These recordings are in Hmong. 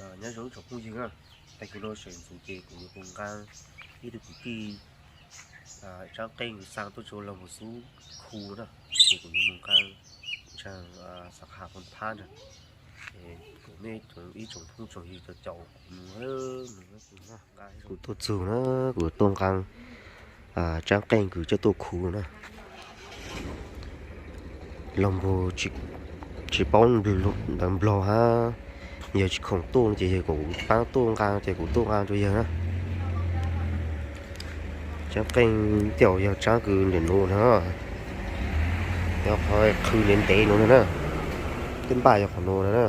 Nyob zoo tsoom phooj ywg na, tag kis no sawv ntxov ces kuv yuav mus nqa ib tug kwv tij Tsaab Qeej xa tuaj rau Loos Pus Xub khu na, ces kuv yuav mus nqa ntsaag xav qha poob phab ntag. Kuv nej ib tsoom phooj tsoom ywg caum kuv mus, kuv tuaj txug na, kuv tuaj nqa Tsaab Qeej kws coj tuaj khu na. Loos Pus tsis paub ntawv Nplog hab, yawg tsis khoom tuaj ces yawg kom kuv paab tuaj nqa ces kuv tuaj nqa rau yawg na. Tsaab Qeej tej zaum yog tsaab kws ntawm nuav na, yog qhov qhwv ntev ntev nuav na, tej npaj yog qhov nuav na.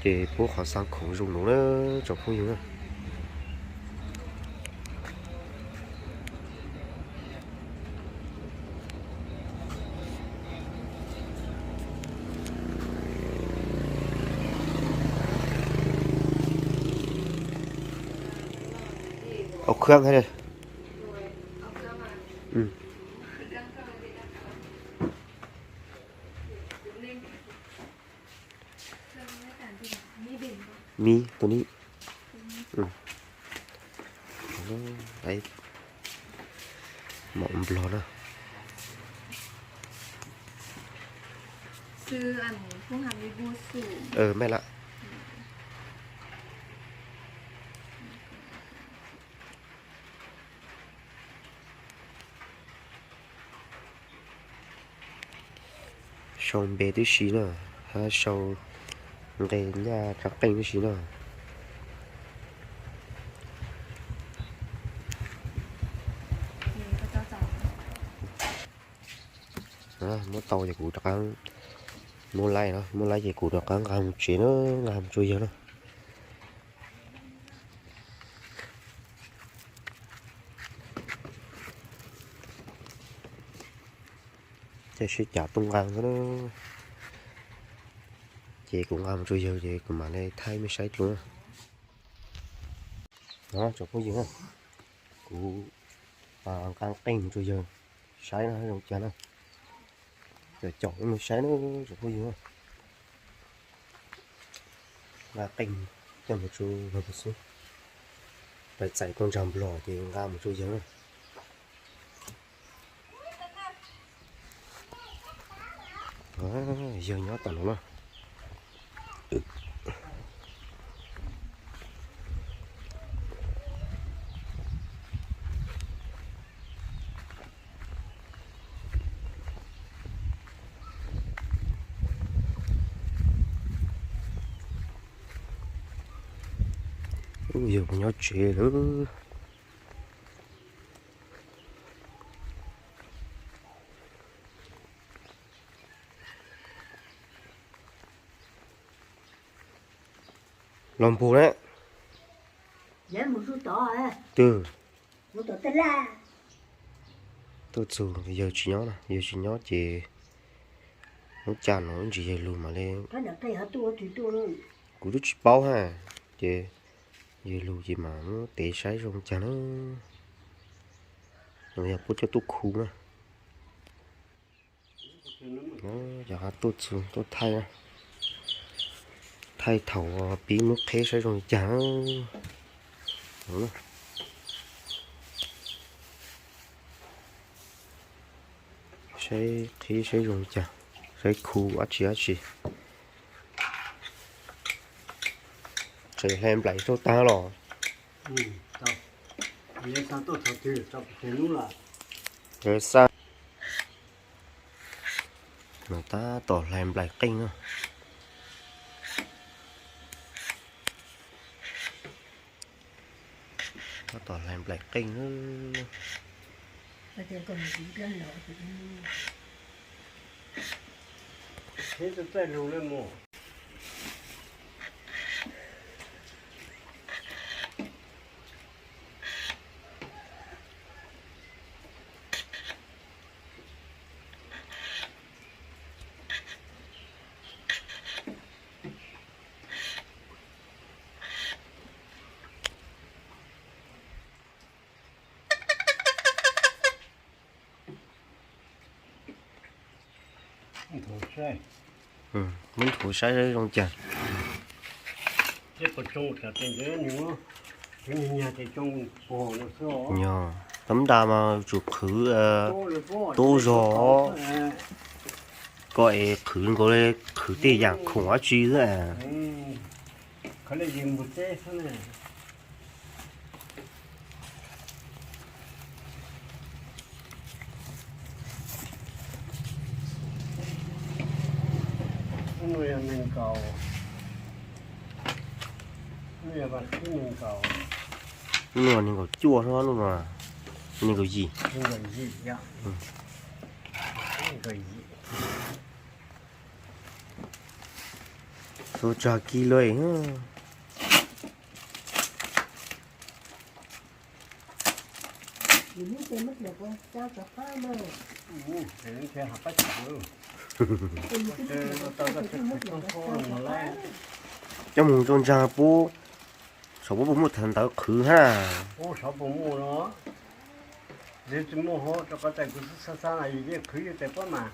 Ces puab qhov xaa khoom zoo nuav na tsoom phooj ywg na. Au khương hay đây. Mib, tus ni. Mom Nplog na. Mej lawm. Sau npe tib si na, hab sau nqe nyaj Tsaab Qeej tib si na. Muab tau ces kuv rov qab, muab laib no, muab laib ces kuv rov qab nqa mus tsev na, nqa mus rau yawg na. Ces sib cav tuaj nqa xwb na. Ces kuv nqa mus rau yawg ces kuv mam li thaij mej saib dlua na. Tsoom phooj ywg na, kuv nqa qeej mus rau yawg saib no zoo cas na. Caum caum mej saib na tsoom phooj ywg na. Nqa qeej coj mus rau Loos Pus Xub, pais txais tau ntsaag Nplog ces nqa mus rau yawg na. Yawg nyob tom no na. Yawg puas nyob tsev lawm? Los npus na. Twg? Tuaj txug yawg tsis nyob na, yawg tsis nyob ces hnub ca no ib ntsis yawg lug mam li. Kuv twb tsis paub ha, ces yawg lug ces mam muab tev saib zoo cas na. Yog puab coj tuaj khu na. Yog tuaj txug tuaj thaij, thaij thaum pib muab qheb saib zoo li cas. Saib qheb saib zoo li cas, saib khu dab tsi dab tsi. Tseem hlais nplaim rau tag los? Xa, mas tab tom hlais nplaim qeej na. Tab tom hlais nplaim qeej na. Saib, muab nthuav saib zoo cas. Yog, tab nrad mas tsum qhwv tub zog, koj es qhwv nkaus li qhwv tej yam khoom dab tsi xwb. Lub no nees nkaum cuaj, lub no nees nkaum yim. Txhua tsag kis lawm. Coj mus rau ntsa pub, saum pub puas muaj thav ntawv qhwv hab. Pub saum puas muaj no, yog tsis muaj hauv rau qhov tias kuv xav xav yus yeej qhwv yus tes pob mam,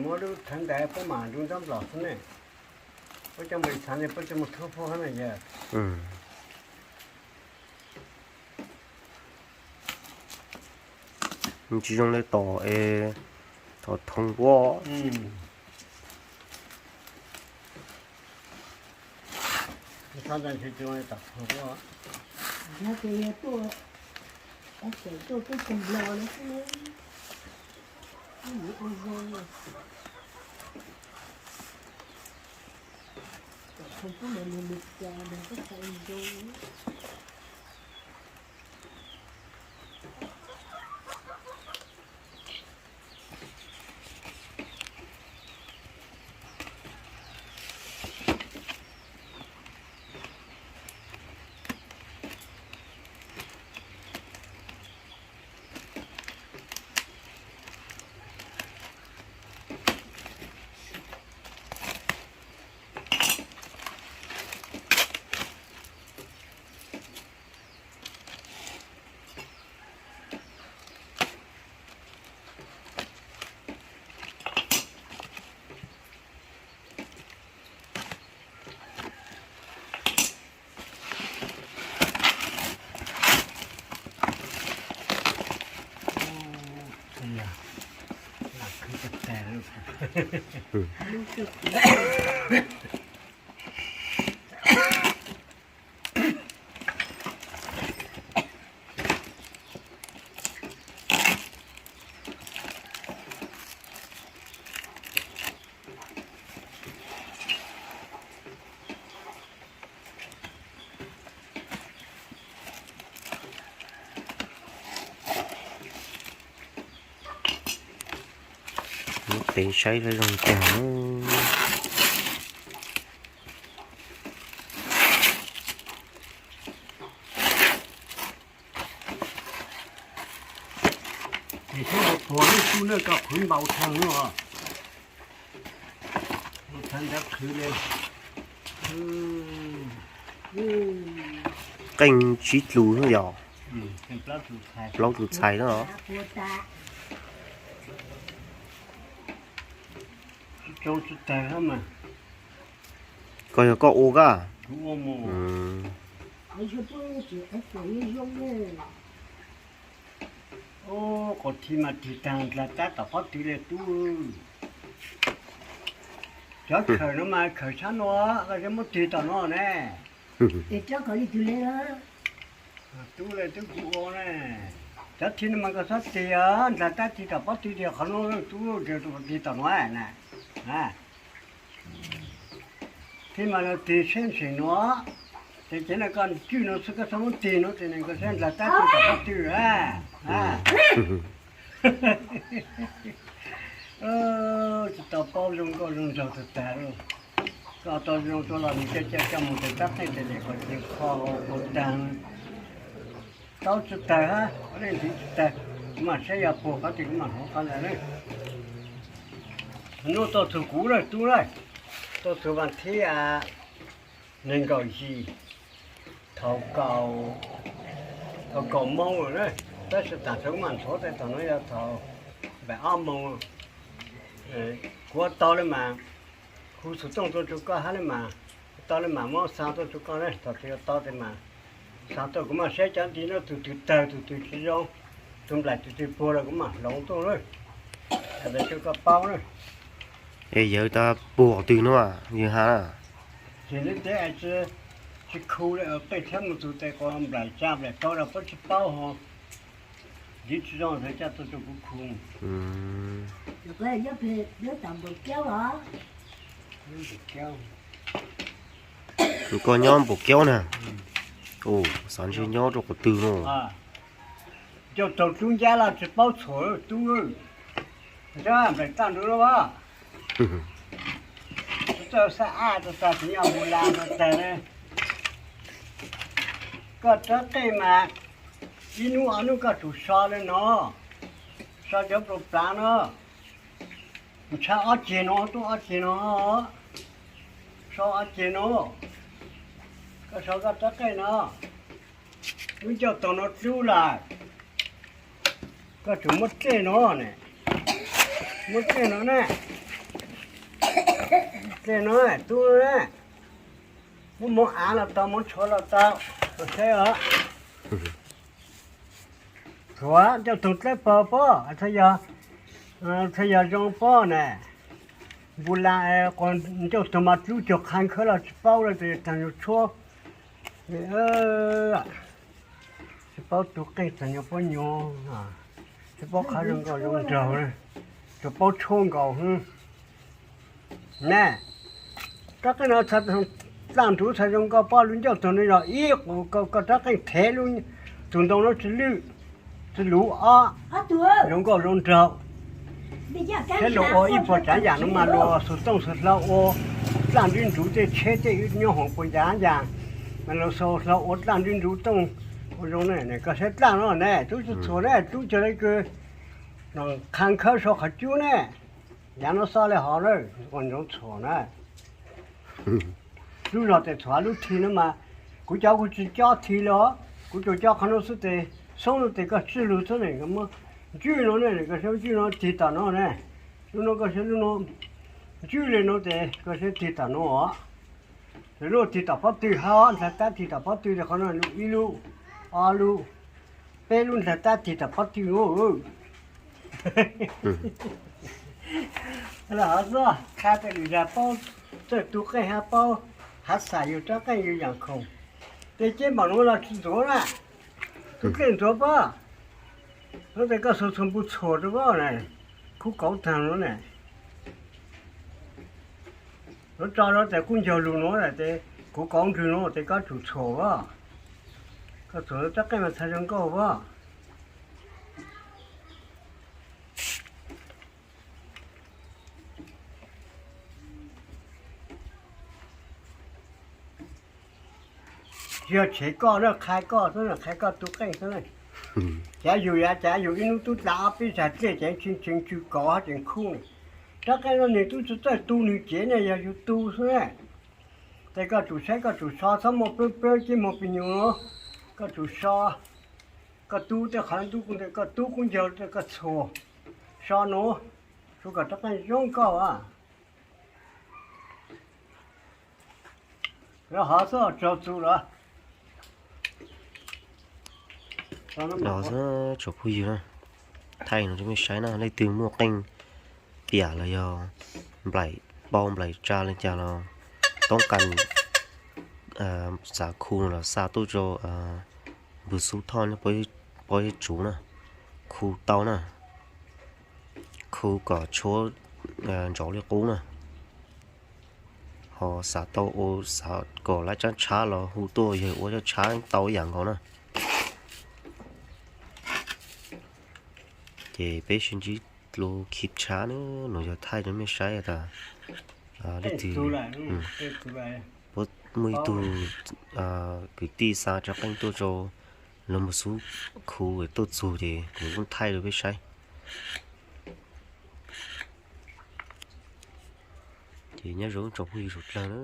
muab lub thav ntawv pob mam nrug ntab nplaum xwb ne. Puab coj mus ib txhav ne, puab coj mus thub pub hab na yog. Tsis zoo li tom es, tom thoo puab. Muab tev saib zoo zoo cas. Ces seb puas lub tub na, koj qhwv npaum thav no, thav ntawd qhwv li qee tsib tlus yog plaub tlus txhais na. Koj yog koj ua kab. Qhov thib mas tig tag nrho tab tom pob tw li tub. Cov khawm no mas khawm sab no, koj muab tig tom no ne. Tub li twb kuv ua ne. Cov thib no mas koj txhob tig, nrog tab tig tom pob tw tias qhov no tub tig tom no na. Thib mas no tig seb ntshe no, ces ces no koj tswj no xwb, koj txhob muab tig no ces nws koj seb nrog tab tig tom pob tw. Tsis tau paub zoo nkauj zoo nraug tag tag li. Koj tau zoo tuaj los nws coj coj coj mus tes tab teej tes liam kom tsis kho ua tag. Tau tsis tawg hab, ua ntxiv tsis tawg, kuv mam saib yog puas qhov twg kuv mam hnov qhov ntawd na. Hnub tuaj txug kuv lawm tub lawm, tuaj txug vas thib nees nkaum yim, thaum kaum, thaum kaum moos lawm na, tab sis tam sim kuv mam nthuav tej thaum no yog thaum npaum ob moos. Kuv ua tau li mas, hu xov tooj tuaj rau koj hab li mas, ua tau li mas muab xa tuaj rau koj na, thaum twg ua tau tes mas xa tuaj kuv mam saib cov nti no tus twg tawg tus twg tsis zoo, tus nplaim tus twg puag los kuv mam hloov tuaj na, rau koj paub na. Es yawg tas puag qhov twg no yawg has na? Ces neb teb tsis khu li, qej tshab mus tus tes qos nplaim tsa nplaim tau los puab tsis paub ho. Ntiv tsis zoo txhad coj tuaj rau kuv khu. Koj nyob Npaum Kiaub na? Xav ntshe nyob rau qhov twg no. Coj tau tub ncab los tsis paub txhuam tub. Nplaim tag nrho lawm. Txawj xab ab tag tag, tsis nyob mus las tag tag li. Koj rab qeej mas ib hnub ob hnub koj tsum so li no, so cov npau plav no. Ntshai ob ceg no, tuaj ob ceg no, so ob ceg no. Koj so koj rab qeej no, lub ncauj taug no dlub lawm, koj tsum muab dlej no ne, muab dlej no ne, dlej no tub ne, muab mov av los tau, mov tshuav los tau, saib os. Txhuam ncauj taug dlawb pawg pob, txhaj yog zoo pob ne. Npu la, ncauj taug mas dlub cuag qha khawb los tsis paub li, tag nyuag tshuab. Tsis paub tub qeej tag nyuag pob nyuag, tsis paub qhov zoo nkauj zoo nraug, tsuas paub tshuab nkaus. Ne, rab qeej no dlaj ntsuv txhaj zoo nkauj pob, lub ncauj taug no yog ib qus, koj rab qeej thev lub, tus ntoo no tsis lwj, tsis luv ob, zoo nkauj zoo nraug. Thiab luag ua ib puas tsav yam no mas luag xuas tooj xuas hlau ua dlaj nruv nruv tej tsheb tej nyob hoom puas yam yam, mas luag xuas hlau ua dlaj nruv nruv tooj ua zoo ne. Koj saib dlaj no ne, tub tsis txhuam ne, tub cuag li kws qha khawb sau qhov cub ne. Yav no xoj li hov na, ua ntsoov txhuam na. Lub zog tes txhuam lub thi no mas, kuv cov kuv tsis cob thi li os, kuv tsuas cob qhov no xwb tes, xoob no tes koj tswj lug xwb ne, muab ntswj no ne, koj saib ntswj no tig tom no ne, lub no koj saib lub no, ntswj li no tes koj saib tig tom no os. Lub tig tom pob tw hab, nthawv tab tig tom pob tw tes qhov no lub ib lub, ob lub, peb lub nthawv tab tig tom pob tw. Los hov xwb, qha tej lwm yam paub txawj tu qeej hab paub hav xas yug rab qeej yug yam khoom. Tej ceb npaum no los tsis ntxuav na, tub qeej ntxuav pob. Nuav tes koj xuas txhuas npu txhuam rau pob na, khub kauv tag no na. Nuav tso rau tes kub ncaug lug nuav tes kuv kauv nrwg nuav tes koj tsum txhuam pob. Koj txhuam rab qeej mas txhaj zoo nkauj pob. Yog tshev koj na, qha koj xwb, qha koj tu qeej xwb. Cav yug yav, cav yug ib hnub tub dlaag ob peb zag dlej ces tseem tsw kauv hab tseem khub. Rab qeej no nwg tub tsi txawj tu nwg cev ne, yog yug tu xwb. Tes koj tsum saib koj tsum so, txhob muaj plab plab ceb moog pig nyuj nuav. Koj tsum so, koj tu tej qhov ntawd, koj tub kub ncaug koj txhuam, so nuav, tshuav kom rab qeej zoo nkauj. Hov xwb, tsaug txug lawm. Los xwb tsoom phooj ywg na, thaij no rau mej saib na, leej twg muaj qeej piam los yog nplaim pau nplaim tsa le caag los toob qas xav khu no los xa tuaj rau npawg Xub Thoj nyob Pob Zeb Tsuv na, khu tau na, khu kom tshuab ntsauv li qub na. Ho xav tau ua, xav kom laib tsab tshab los hu tuaj, yawg ua tsab tshab tau ib yam nkaus na. Ces peb sib ntsib lub khib tshab na, no yog thaij rau mej saib tas leej twg, puab muaj ib tug kwv tij xa rab qeej tuaj rau lawv mus xub khu tuaj txug ces kuv kuj thaij rau peb saib. Ces nyob zoo tsoom phooj ywg suav dlawg na.